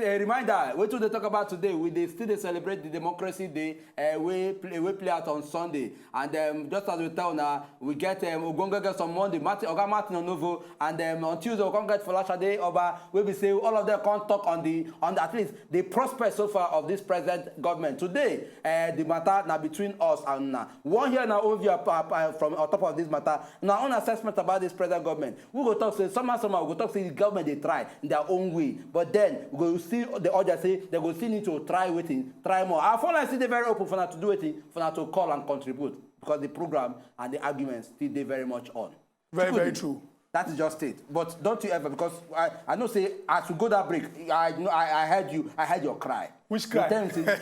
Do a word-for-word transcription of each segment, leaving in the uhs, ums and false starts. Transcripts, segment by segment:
A reminder, wetin we dey talk about today, we dey still dey celebrate the Democracy Day, uh, wey play, wey play out on Sunday. And um, just as we tell now, we get um, Ogongo get some Monday. Martin, Oga Martin Onovo, and um, on Tuesday we come get Folashade Oba. We be say all of them come talk on the on the, at least the prospect so far of this present government. Today, uh, the matter now between us and now. One here now own view uh, uh, from on top of this matter. Now own assessment about this present government. We go talk say somehow somehow we go talk say the government they try in their own way, but then we go see the audience say they go still need to try waiting, try more. Our phone line still dey very open for now to do waiting, for now to call and contribute because the program and the arguments still dey very much on. Very, very true. That is just it. But don't you ever, because I, I know say as we go that break, I know I, I heard you, I heard your cry. Which cry?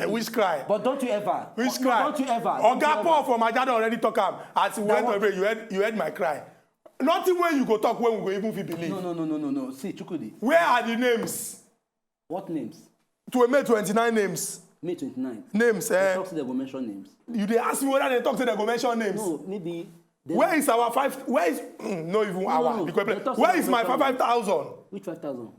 Which cry? But don't you ever. Which cry? Don't you ever. Oga Paul from Ajado already talk am. As we went away, you heard, you heard my cry. Nothing wey you go talk wey we go even fit believe. No, no, no, no, no, no. See, Chukwudi. Where are the names? What names? To a May twenty-nine names. May twenty-nine. Names, eh? They talk say they go mention names. You dey ask me whether they talk say they go mention names. No, maybe. Where is our five? Where is mm, no even no, our? No, no. Where is my five thousand? Which five thousand?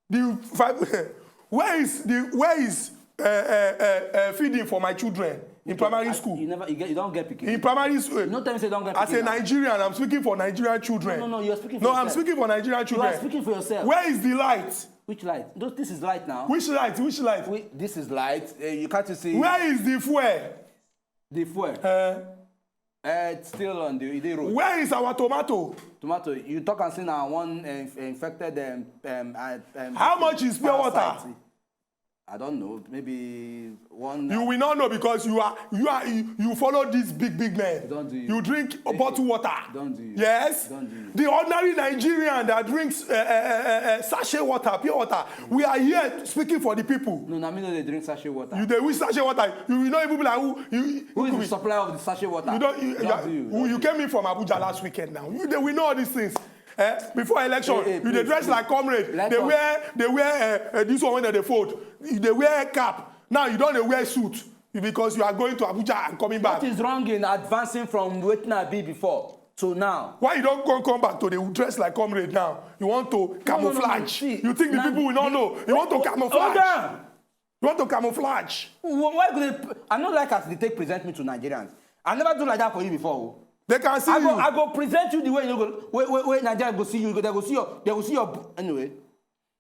The five. Where is the where is uh, uh, uh, uh, feeding for my children in primary school? You never, you, get, you don't get picking. In primary school. No time say don't get picking. As a Nigerian, I'm speaking for Nigerian children. No, no, no, you're speaking for no, yourself. No, I'm speaking for Nigerian children. You are speaking for yourself. Where is the light? Which light? This is light now. Which light? Which light? We, this is light. Uh, you can't see. Where is the fuel? The fuel. Uh, uh, it's still on the, the road. Where is our tomato? Tomato. You talk and see now one uh, infected. Um, um, uh, um, how much is pure water? I don't know, maybe one. You will not know because you are you are you, you follow these big big men. Don't do you. You drink bottled water. Don't do you. Yes. Don't do you. The ordinary Nigerian that drinks uh, uh, uh, sachet water, pure water. We are here speaking for the people. No, I mean no, they drink sachet water. You they wish sachet water. You will not even be like who you. Who is the supplier of the sachet water? You don't. You, don't you, do you, you, don't you do came in from Abuja last weekend. Now you they we know all these things. Eh? Before election, hey, hey, you dey dress like comrade. They wear, they wear uh, uh, this one when they fold. They wear cap. Now you don't wear suit because you are going to Abuja and coming back. What is wrong in advancing from wetin I be before to now? Why you don't come come back to the dress like comrade now? You want to camouflage. No, no, no, no, see, you think the people will not know? You want to camouflage. Hold on. You want to camouflage? Why could they? I don't like as they take present me to Nigerians. I never do like that for you before. They can see I go, you. I go present you the way you go. Wait, wait, wait. Nigeria go see you. They go see your. They go see your. Anyway,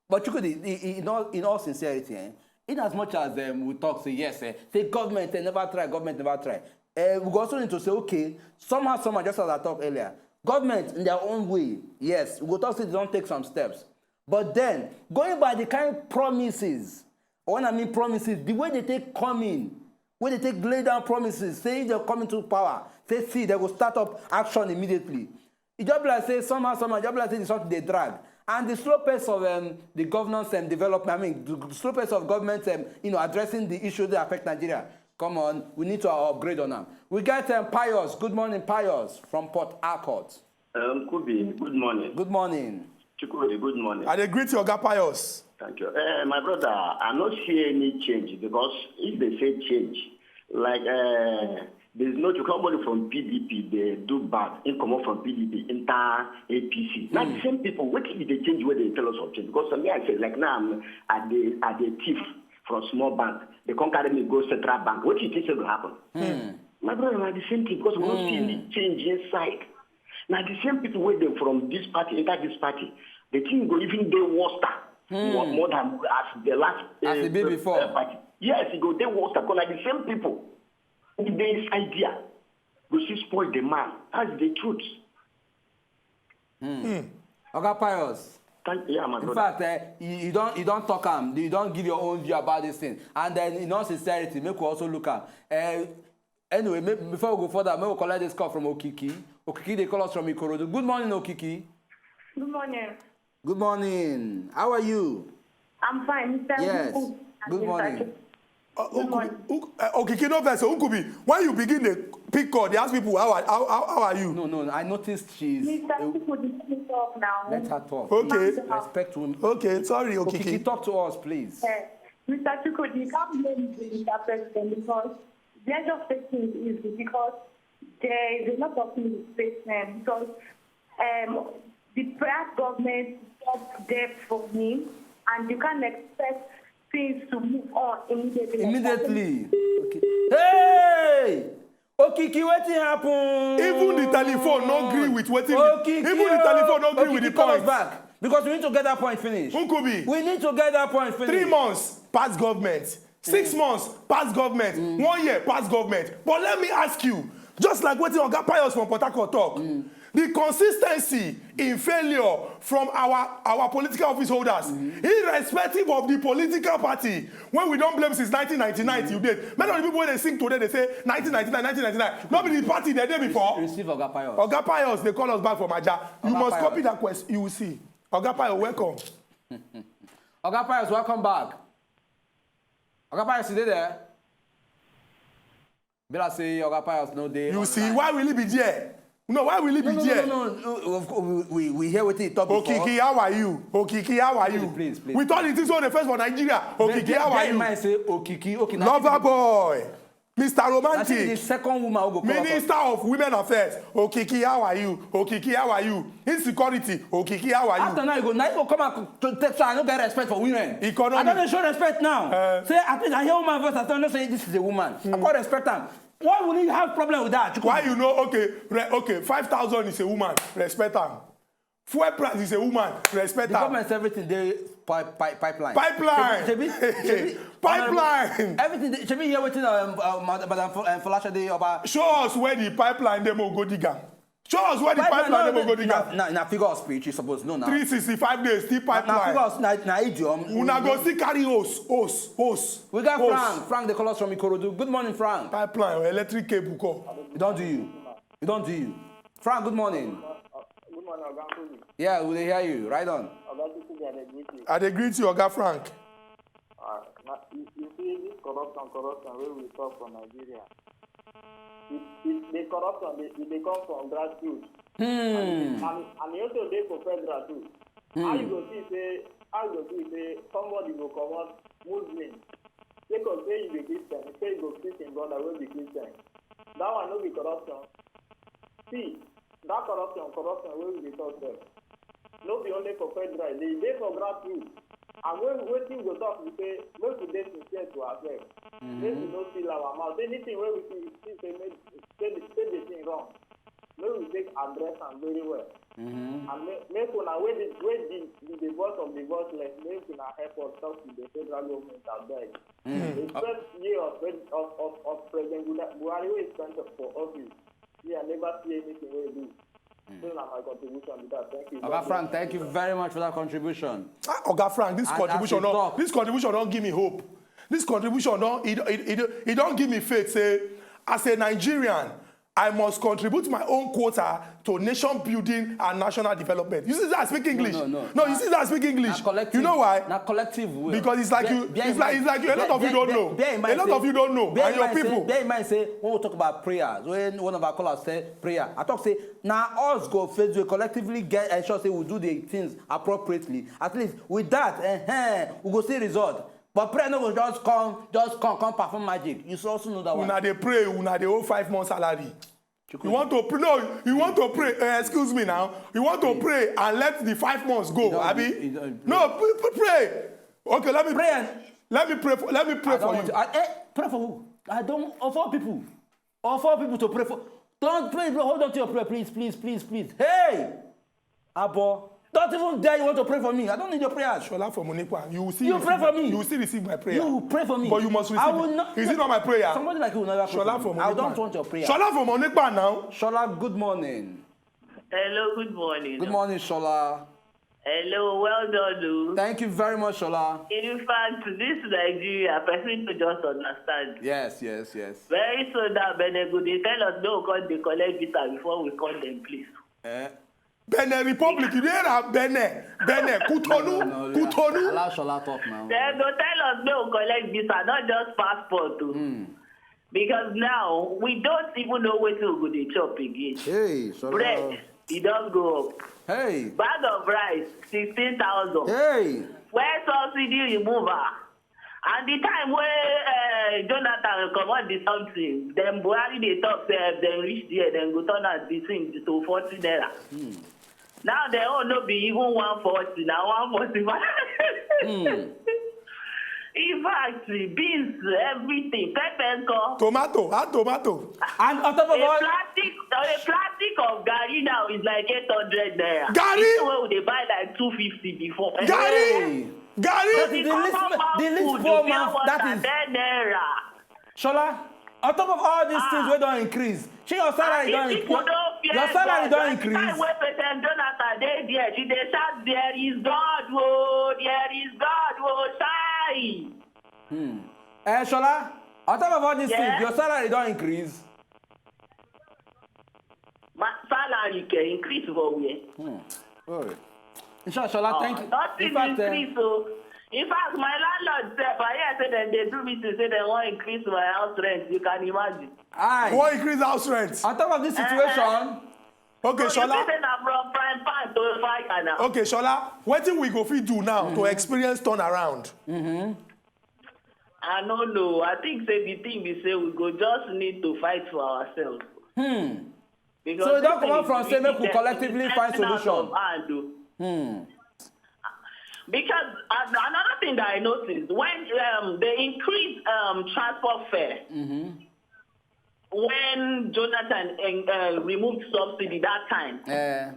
but you could, in all, in all sincerity, eh, in as much as um, we talk, say yes, eh, say government eh, never try, government never try. Uh, we also need to say okay, somehow, somehow, just as I talked earlier, government in their own way, yes, we go talk say they don't take some steps. But then, going by the kind promises, when I mean promises, the way they take coming, when they take lay down promises, say if they come into power, say see, they will start up action immediately. It just be like say somehow, somehow, just be like say the something they drag. And the slow pace of um, the governance and um, development, I mean, the slow pace of government, um, you know, addressing the issues that affect Nigeria. Come on, we need to upgrade on them. We get um, Pius. Good morning, Pius, from Port Harcourt. Um, Kubi, good morning. Good morning. Chukwudi, good morning. I dey greet you, Oga Pius. Thank you. Uh, my brother, I no see any change because if they say change, like uh, there's no to come from P D P, they do bad. In come from P D P, enter A P C. Mm. Now the same people, what if they change where they tell us of change? Because for me, I said, like now I'm at the at the thief from small bank. They can't carry me go central bank. What do you think will happen? Mm. My brother, na the same thing because we don't see any change inside. Now the same people wey dey from this party enter this party, the thing go even dey worse than more, more than as the last As e be uh, before. uh, party. Yes, e go dey worse because na the same people wey dey inside there go still spoil the man. That's the truth. Oga Pius, Thank yeah, my in brother. fact, eh, you, you don't you don't talk am, you don't give your own view about this thing, and then in all sincerity, make we also look am. Eh, anyway, may, before we go further, make we collect this call from Okiki. Okiki, they call us from Ikorodu. Good morning, Okiki. Good morning. Good morning. How are you? I'm fine, Mister Yes. Good morning. Uh, Good Ukubi, morning. Uk- uh, okay, Kino Fest, Ukubi, when you begin the pick call, they ask people, how are, how, how, how are you? No, no, I noticed she's. Mister a- People, did you talk now? Let her talk. Okay. Respect women. Okay, sorry, Okiki. Okiki, talk to us, please. Eh, Mister Chukwudi, you can't blame the Mister President because the end of the thing is because there is a lot of misplacement because um, the past government stopped debt for him, and you can't expect things to move on immediately. Immediately. Okay. Hey! Okiki, wetin happen? Even the telephone no gree with wetin. Okiki, Even the telephone no gree with the Okiki, call us point. Back because we need to get that point finish. Nkubi. We need to get that point finish. Three months pass government. Six months pass government. One year pass government. But let me ask you, just like wetin Oga Pius from Port Harcourt talk, the consistency in failure from our our political office holders, irrespective of the political party, when we don blame since nineteen ninety-nine till date. Many of the people wey dey sing today dey say nineteen ninety-nine, nineteen ninety-nine. No be the party dem dey before. Receive Oga Pius. Oga Pius dey call us back from Ajah. You Oga must Pius. Copy that question. You will see. Oga Pius, welcome. Oga Pius, welcome back. Oga Pius, you dey there? Be like say Oga Pius no dey. You see, online. Why will he be there? No, why will he be No, no, there? No, no, no. Of course, we, we, we hear wetin he talk before. Okiki, how are you? Okiki, how are you? Please, please. With all the things wey dey face for Nigeria, Okiki, Bear- how bear are in you? Mind say Okiki, okay, na Lover boy, Mister I think the Romantic, second woman who go come up. Minister of Women Affairs, Okiki, how are you? Okiki, how are you? Insecurity, Okiki, how are you? After now, you go now you go come out to take so I no get respect for women. Economy. I don dey show respect now. Eh. Say at least I hear woman voice. I don know say this is a woman. I come respect am. Why will you have problem with that? Why you know? Okay, re, okay, five thousand is a woman, respect am. Fuel price is a woman, respect The am. Government say everything dey pi, pi, pipeline. Pipeline. Shebi, shebi, shebi, Pipeline. Everything dey- shebi hear wetin um, uh, Madam Madam Fo- uh, Folashade Oba. Show us where the pipeline dem go dig am. Show us where the pipeline dem go dig am. Na, na, na figure of speech you suppose know now. Three sixty-five days still Na, na figure pipeline. of na, na idiom. Una go see carry hose, hose, hose. We got hose. Frank. Frank dey call us from Ikorodu. Good morning, Frank. Pipeline, electric cable come. We don do you. We don do you. Frank, good morning. Good morning, Oga Nkubi. Yeah, we dey hear you. Right on. Oga Tukubi, I dey greet you. I dey greet you, Oga Frank. Ah, na, you, you see this corruption, corruption wey we talk for Nigeria. It, it, the corruption dey, e dey come from grassroots. Hmm. And, and e also dey for federal too. How you go see say, how you go see say somebody go comot Muslim, sake of say you be Christian, say you go kiss him brother wey be Christian. That one no be corruption. See, that corruption, corruption wey we dey talk sef, no be only for federal, e dey for grassroots. And when wetin we go talk be say, make we dey sincere to ourselves. Make we no seal our mouth. Anything wey we see, see say make, say the, say the thing wrong, make we take address am very well. And make, make una wey the, wey the, the, the boss of the bossless, make una help us talk to the federal government abeg. The first year of, of, of, of President Buhari wey he spent for office, me, I never see anything wey he do. So na my contribution be that. Thank you. Oga Frank, thank you very much for that contribution. Ah, Oga Frank, this As- contribution as you don talk. This contribution don give me hope. This contribution don e, e, e, e don give me faith say as a Nigerian, I must contribute my own quota to nation building and national development. You see that I speak English? No, no, no. You see that I speak English? Na collective. You know why? Na collective will. Because it's like you, it's like, it's like you, a lot of you don't know. A lot of you don't know, and your people. Bear in mind say when we talk about prayer, when one of our callers said prayer, I talk say na us go face we collectively get ensure say we do the things appropriately. At least with that, eh, eh, we go see result. But prayer no go just come, just come, come perform magic. You also know that one. Una dey pray, una dey owe five months salary. You want to pray? No, you want to pray. Uh, excuse me now. You want to pray and let the five months go, don't- Abi? You don't- No, pray, pray, pray. Okay, let me Pray and- let me pray for let me pray I don't for want you. to. I, eh, pray for who? I don't. Of all people, of all people to pray for. Don't pray. Hold on to your prayer, please, please, please, please. Hey, Abo, don't even dare you want to pray for me. I don't need your prayers. Shola for Monipa, you will see. You pray for me. You will still receive my prayer. You pray for me. But you must receive. I will not. Is it not my prayer? Somebody like you will never pray Shola for for me. Monipa. I don't want your prayer. Shola for Monipa now. Shola, good morning. Hello, good morning. Good morning, Shola. Hello, well done, o. Thank you very much, Shola. In fact, this Nigeria, person no just understand. Yes, yes, yes. Very soon now, Benin go dey tell us no come dey collect visa before we call them, please. Eh? Benin Republic, you dey hear am? Benin, Benin, Cotonou, No, no, no, Cotonou. Allow Shola talk now. Dem go tell us no collect visa, not just passport o. Because now we don't even know wetin we go dey chop again. Hey, Shola. Bread, e don go up. Hey. Bag of rice, sixteen thousand. Hey. Fuel subsidy removal. And the time wey uh, Jonathan comot the something, dem Buhari dey talk say if dem reach there, dem go turn am the thing to forty naira. Now dem own no be even one forty, na one forty-five. In fact, beans, everything, pepper nko. Tomato, add tomato. And on top of A all, plastic, a plastic of garri now is like eight hundred naira. Garri? This one we dey buy like two fifty before. Garri, Hey. garri. That is the least, Common the least food, four pure months. water, That is ten naira. Shola. On top of all these things wey don increase, shey your salary don These increase? people don't fear Your salary God. don That's the increase. time when President Jonathan dey there, she dey shout, "There is God, oh, there is God, oh, shine." Eh, Shola, on top of all these Yeah? things, your salary don increase. My salary can increase for where? All right. Inshallah, Shola, thank you. Nothing In fact, eh, increase, oh. In fact, my landlord sef, I hear say dem dey do meeting, say dem wan increase my house rent. You can imagine. Aye. Why increase house rent? On top of this situation, Okay, So you Shola. say na from prime pan to fire now. Okay, Shola. Wetin we go fit do now to experience turnaround? I no know. I think say the thing be say we go just need to fight for ourselves. hmm. Because So we don this thing comot is from say make we really collectively getting find out solution. Of hand, oh. Hmm. Because uh, another thing that I noticed, when um, they increased um, transport fare, Mm-hmm. when Jonathan uh, removed subsidy that time, Eh,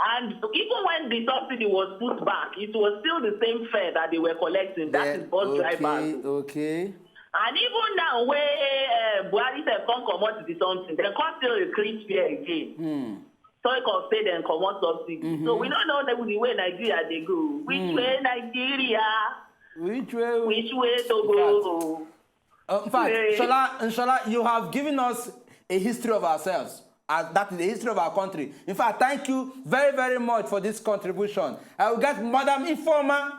and even when the subsidy was put back, it was still the same fare that they were collecting. That eh, is bus drivers. okay, okay. And even now, where uh, Buhari sef come comot the something, dem come still increase fare again. Hmm. So e come say dem comot subsidy. Mm-hmm. So we don't know the, the way Nigeria dey go. Which Mm. way Nigeria? Which way? Which way to go? Uh, in fact, Hey. Shola, Shola, you have given us a history of ourselves. Uh, that is the history of our country. In fact, thank you very, very much for this contribution. I will get Madam Informa.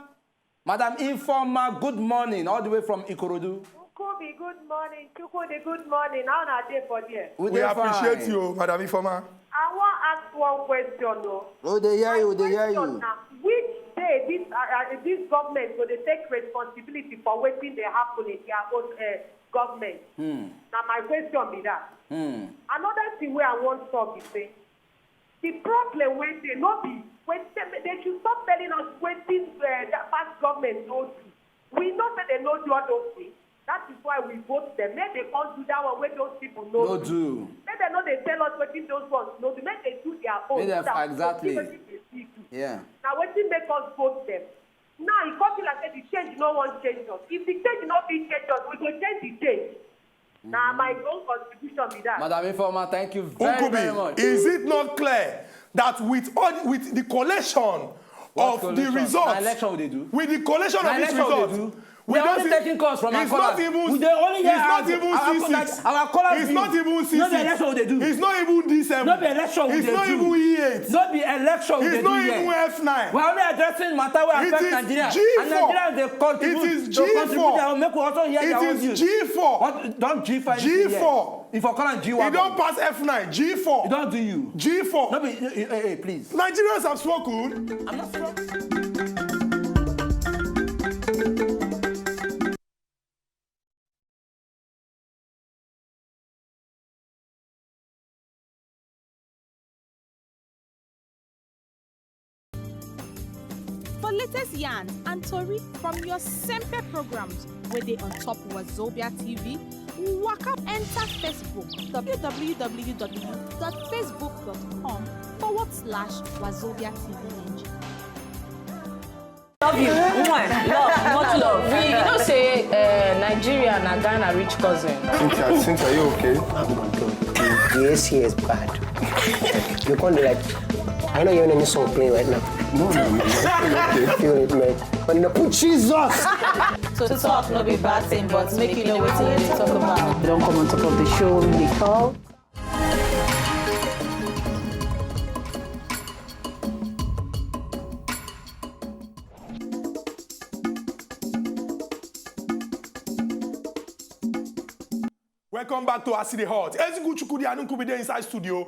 Madam Informa, good morning, all the way from Ikorodu. Nkubi, good morning. Chukwudi, good morning. How una dey for there? We dey appreciate fine. You, Madam Informa. I wan ask one question o. Oh, they hear you, they hear Question you. Na, which day this uh, uh, this government go dey take responsibility for wetin dey happen in their own uh, government? Hmm. Na my question be that. Hmm. Another thing wey I wan talk be say the problem wey dey no be wetin they should stop telling us wetin uh, that past government no do. We know say they no do all those things. That is why we vote them. Make they come do that one wey those people no No do. Make they no dey tell us wetin those ones no do. Make they do their own. Make them- So that we go exactly. see wetin they fit do. Yeah. Na wetin make us vote them. Now e come be like say the change no wan change us. If the change no fit change us, we go change the change. Na my own contribution be that. Madam Informa, thank you very, very Nkubi, much. Is it not clear that with all, with the collation What of the collation? results, Na election we dey do. With the collation Na of these election we dey results, do. we They are don't only see- taking calls from our it's callers. Not even, We dey only hear it's not out- even our C callers- six. our callers It's be- not even C six. No be election we dey do. It's not even D seven. No be election we It's dey not do even here. E eight. No be election we It's dey do not here. even F nine. We are only addressing matter wey It affect is Nigeria. G four. And Nigerians dey contribute It is to contribute G four. their own. Make we also hear It their own is views. G four. What, don't G four anything here. G four. If you call am G E one, don pass F nine. G four. e don do you. G four. No be, eh, eh, eh, please. Nigerians have spoken. I'm not strong. For latest yarn and tori from your Sempe programs wey dey on top Wazobia T V, waka enter Facebook w w w dot facebook dot com forward slash wazobia T V N G. Love you. Mwah. Love. Much love. We, you know say uh, Nigeria na Ghana rich cousin. Cynthia, Cynthia, you okay? The A C is bad. You can't do like, I know you're in any song playing right now. No, no, no. Okay. Feel it, man. When you put Jesus. So talk no be bad thing, but make you know wetin you dey talk about. Don't come on top of the show when they call. Welcome back to Aside Hot. Ezigbo Chukwudi Anukubi dey inside studio.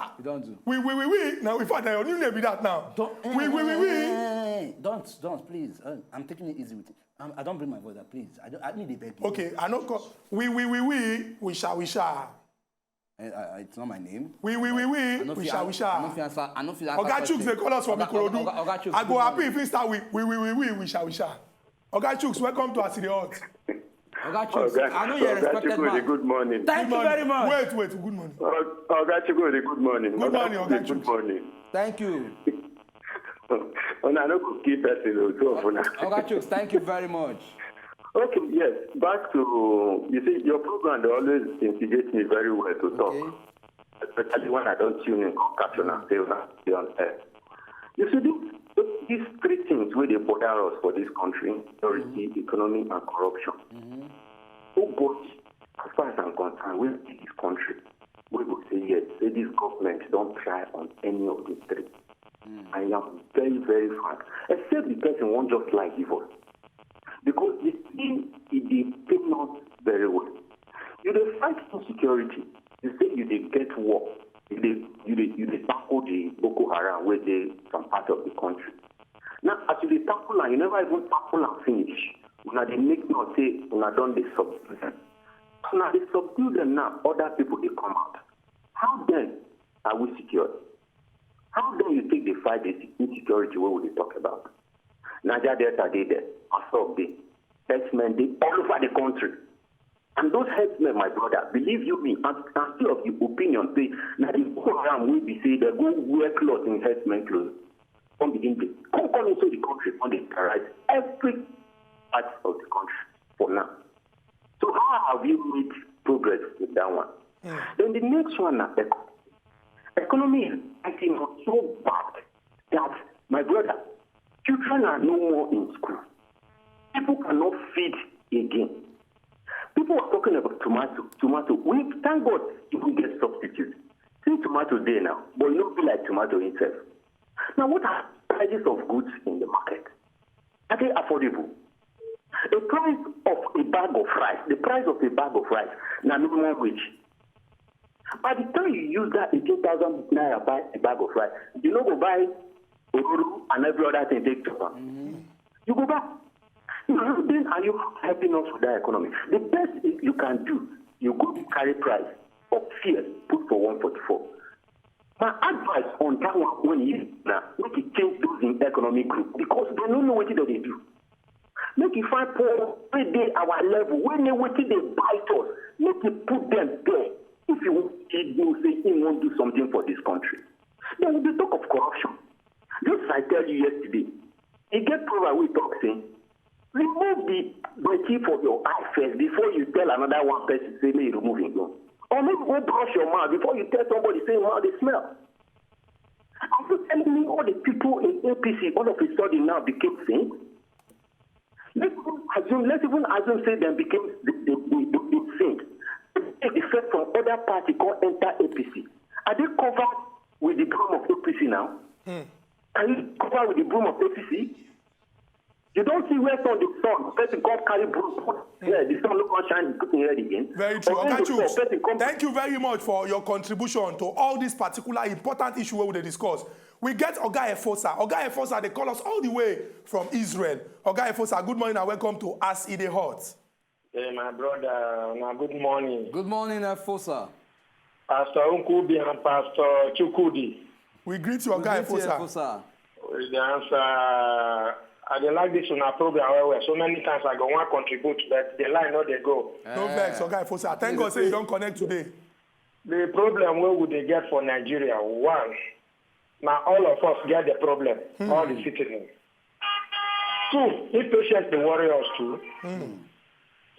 sha. You don't do. We, we, we, we. Now, in fact, na your new name be that now. Don't, We, we, we, we. eh, don't, don't, please. Uh, I'm taking it easy with it. I'm, I don't bring my voice up, please. I, don't, I need a beg. Okay, I no call. We, we, we, we. We sha, we sha. Eh, uh, it's not my name. We, we, we, we. I no We fit- sha, I- we sha. I no fit answer. I no fit answer Oga Chooks, question. They call us from Oga- Ikorodu. Oga- Oga Chooks, I go good happy morning. If he start with we, we, we, we, we sha, we sha. Oga Chooks, welcome to Asiri Hot. Oga Chooks, I know you're a respected Chukwudi, man. Good morning. Thank you very much. Wait, wait, good morning. Oga Chukwudi, good morning. Good morning, Oga Chukwudi, Chooks. Good morning. Thank you. Una no go keep person o, two of una. Oga Chooks, thank you very much. Okay, yes. Back to, you see, your program, they always instigate me very well to talk, Okay. Especially when I don't tune in, come catch una say una dey on air. You see, this, these three things wey dey bother us for this country: insecurity, economy, and corruption. Nobody, as far as I'm concerned, wey dey this country, wey go say yes, say this government don try on any of the three. I am very, very frank. Except the person wan just lie give us. Because the thing, e dey pain us very well. You dey fight insecurity. You say you dey get work. You dey, you dey, you dey tackle the Boko Haram wey dey some part of the country. Now, as you dey tackle am, you never even tackle am finish. Una dey make noise say una don dey subdue them. As una dey subdue them now, other people dey come out. How then are we secure? How then you take dey fight the insecurity wey we dey talk about? Niger Delta dey there, Asok dey, herdsmen dey all over the country. And those herdsmen, my brother, believe you me, I'm, I'm still of the opinion say na the Boko Haram wey be say they go wear cloth in herdsmen clothes, come begin dey come come into the country, come dey terrorize every part of the country for now. So how have you made progress with that one? Then the next one na economy. Economy is acting up so bad that, my brother, children are no more in school. People cannot feed again. People are talking about tomato, tomato. We thank God if we get substitute. See tomato dey now, but e no be like tomato itself. Now, what are prices of goods in the market? Are they affordable? A price of a bag of rice, the price of a bag of rice, na minimum wage. By the time you use that eighteen thousand naira buy a bag of rice, you no go buy ororo and every other thing take chop am. You go buy. Now, how then are you helping us with that economy? The best thing you can do, you go carry price of fear put for one forty-four. My advice on that one when you na make it change those in economic group because they no know wetin dem dey do. Make e find poor wey dey our level, wey know wetin dey bite us, make e put them there. If you want to do say he won't do something for this country, then we dey talk of corruption. Just as I tell you yesterday, e get proverb wey talk say, remove the dirty for your eye first before you tell another one person say make you remove him own. Or make you go brush your mouth before you tell somebody say your mouth dey smell. Are you telling me all the people in A P C all of a sudden now became saints? Let's even assume, let's even assume say dem became the, the, the, the, the saint. Take the effect from other party come enter A P C. Are they covered with the broom of A P C now? Are you covered with the broom of A P C? You don't see where sun dey sun, person come carry broom put there, the sun no come shine put him head again. Very true. Or when Oga the sun, Chuks, person come thank you very much for your contribution to all this particular important issue wey we dey discuss. We get Oga Efosa. Oga Efosa dey call us all the way from Israel. Oga Efosa, good morning and welcome to As E Dey Hot. Hey, my brother, na good morning. Good morning, Efosa. Pastor Nkubi and Pastor Chukwudi. We greet you, We Oga greet you, Efosa. Efosa. With the answer, I dey like this una program well well. So many times I go wan contribute, but the line no dey go. No Eh. vex, Oga Efosa. Thank God say you don connect today. The problem wey we dey get for Nigeria, one, na all of us get the problem, all the citizens. Two, impatience dey worry us too.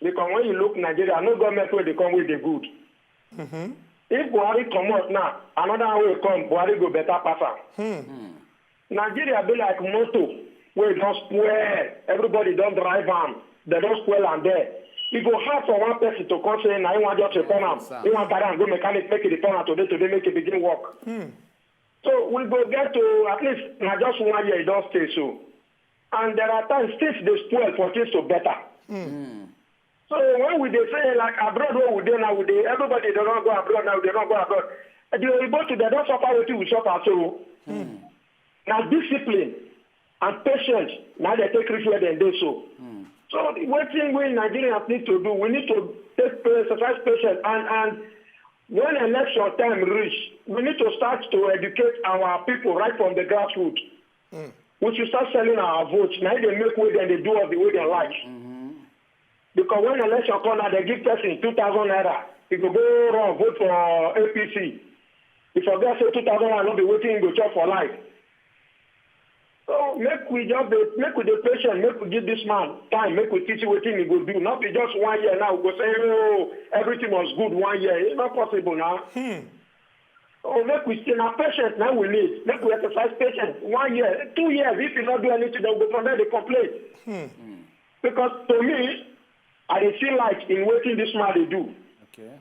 Because when you look Nigeria, no government wey dey come wey dey good. If Buhari comot now, another one wey come, Buhari go better pass am. Nigeria be like motor wey don spoil, everybody don drive am, dem don spoil am there. E go hard for one person to come say na him wan just repair am, him wan carry am go mechanic make e repair am today today make e begin work. So we go get to at least na just one year e don stay so. And there are times things dey spoil for things to better. So when we dey say like abroad wey we dey now, we dey, everybody dey run go abroad now, dey run go abroad. The oyibo too, dem don suffer wetin we suffer so. Na discipline and patience na dey take reach where dem dey so. So wetin we Nigerians need to do, we need to take pa-, exercise patience and, and when election time reach, we need to start to educate our people right from the grassroots. We should start selling our votes. Na im dey make wey dem dey do us the way dem like. Because when election come now, dem give person two thousand naira. He go go run vote for A P C. He forget say two thousand naira no be wetin he go chop for life. So make we just dey, make we dey patient, make we give this man time, make we teach him wetin he go do. Not be just one year now, we go say, "Oh, everything was good one year." It's not possible now. So make we stay na patience na we need. Make we exercise patience. One year, two years, if you no do anything, dem go from there dey complain. Because to me, I dey see light in wetin this man dey do. Okay.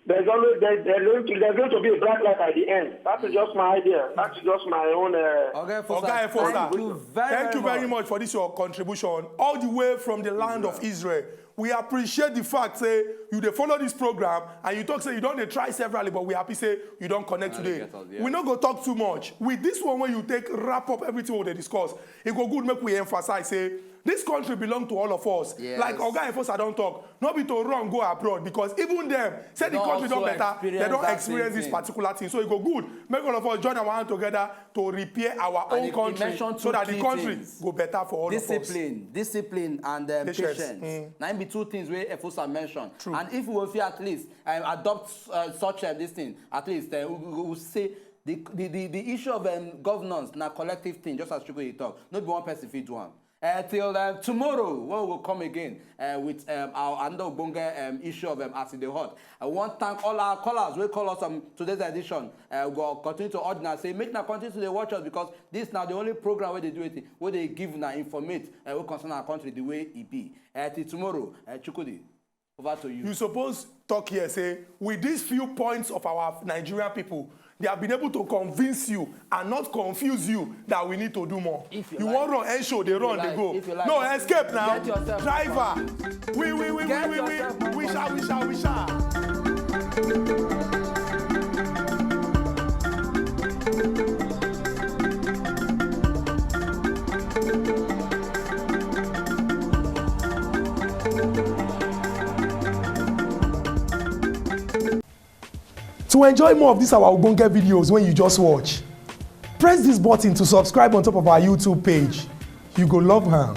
There's always, there, there's going to, there's going to be a bright light at the end. That is just my idea. That is just my own. Uh, Oga Efosa, Oga Efosa, thank you very, thank you very much for this your contribution, all the way from the land of Israel. We appreciate the fact say you dey follow this program and you talk say you don dey try severally, but we happy say you don connect today. We no go talk too much. With this one wey you take wrap up everything we dey discuss, e go good make we emphasize say this country belong to all of us. Yes. Like Oga Efosa don talk, no be to run go abroad, because even them say the country don better, they don experience this particular thing. So e go good make all of us join our hand together to repair our own country so that the country go better for all of us. Discipline, discipline and, um, patience. Na im be two things wey Efosa mention. True. And if we fit at least, um, adopt, uh, such, uh, this thing, at least, uh, we, we, we say the, the, the, the issue of, um, governance na collective thing, just as Chukwudi talk. No be one person fit do am. Uh, till, uh, tomorrow, when we go come again, uh, with, um, our another ogbonge, um, issue of, um, As E Dey Hot. I wan thank all our callers wey call us on today's edition. Uh, we go continue to urge una say make una continue to dey watch us, because this na the only program wey dey do wetin, wey dey give una informate, uh, wey concern our country the way e be. Uh, till tomorrow, uh, Chukwudi, over to you. You suppose talk here say with these few points of our Nigerian people, they have been able to convince you and not confuse you that we need to do more. If you like. You wan run, ensure dey run, dey go. No escape now. Driver. We, we, we, we, we, we, we shall, we shall, we shall. To enjoy more of these our ogbonge videos wey you just watch, press this button to subscribe on top of our YouTube page. You go love am.